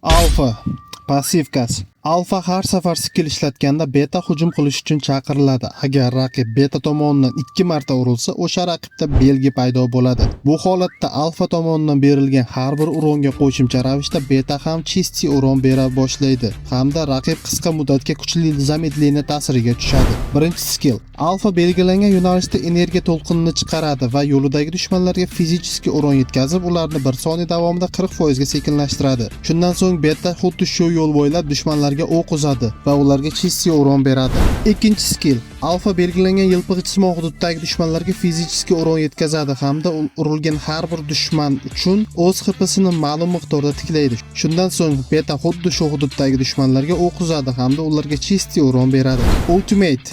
Alfa пассивка si. Alfa har safar skill ishlatganda Beta hujum qilish uchun chaqiriladi. Agar raqib Beta tomonidan ikki marta urilsa, o'sha raqibda belgi paydo bo'ladi. Bu holatda Alfa tomonidan berilgan har bir урон ga qo'shimcha ravishda Beta ham чистый урон bera boshlaydi hamda raqib qisqa muddatga kuchli замедление ta'siriga tushadi. Birinchi skill. Alfa belgilangan yo'nalishda energiya to'lqinini chiqaradi va yo'lidagi dushmanlarga физический урон yetkazib, ularni 1 soniya davomida 40% ga sekinlashtiradi. Shundan so'ng Beta xuddi shu yo'l bo'ylab dushmanlarga o'q uzadi va ularga чистый урон beradi. Ikkinchi skill. Alfa belgilangan yilpig'ichsimon hududdagi dushmanlarga физический урон yetkazadi hamda urilgan har bir dushman uchun o'z HPsini ma'lum miqdorda tiklaydi. Shundan so'ng Beta xuddi shu hududdagi dushmanlarga o'q uzadi hamda ularga чистый урон beradi. Ultimate.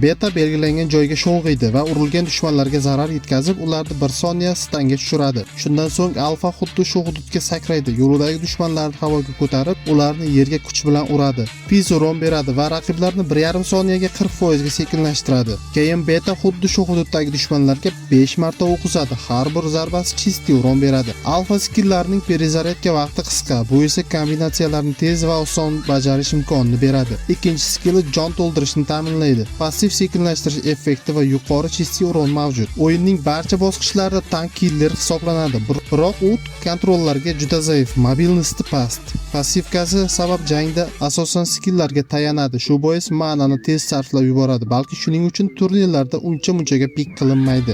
Beta belgilangan joyga sho'ng'iydi va urilgan dushmanlarga zarar yetkazib, ularni 1 soniya stun ga tushiradi. Shundan so'ng Alfa xuddi shu hududga sakraydi, yo'lidagi dushmanlarni havoga ko'tarib, ularni yerga kuch bilan uradi. Физ урон beradi va raqiblarni 1,5 soniyaga 40% ga sekinlashtiradi. Keyin Beta xuddi shu hududdagi dushmanlarga 5 marta o'q uzadi. Har bir zarbasi чистый урон beradi. Alfa skillarining перезарядка vaqti qisqa. Bu esa kombinatsiyalarni tez va oson bajarish imkonini beradi. Ikkinchi skilli jon to'ldirishni ta'minlaydi. Passiv sekinlashtirish effekti va yuqori чистый урон mavjud. O'yinning barcha bosqichlarida tank killer hisoblanadi. Biroq u kontrollarga juda zaif, мобильность i past. Пассивка si sabab jangda asosan skilllarga tayanadi. Shu bois manani tez sarflab yuboradi. Balki shuning uchun turnirlarda uncha munchaga пик qilinmaydi.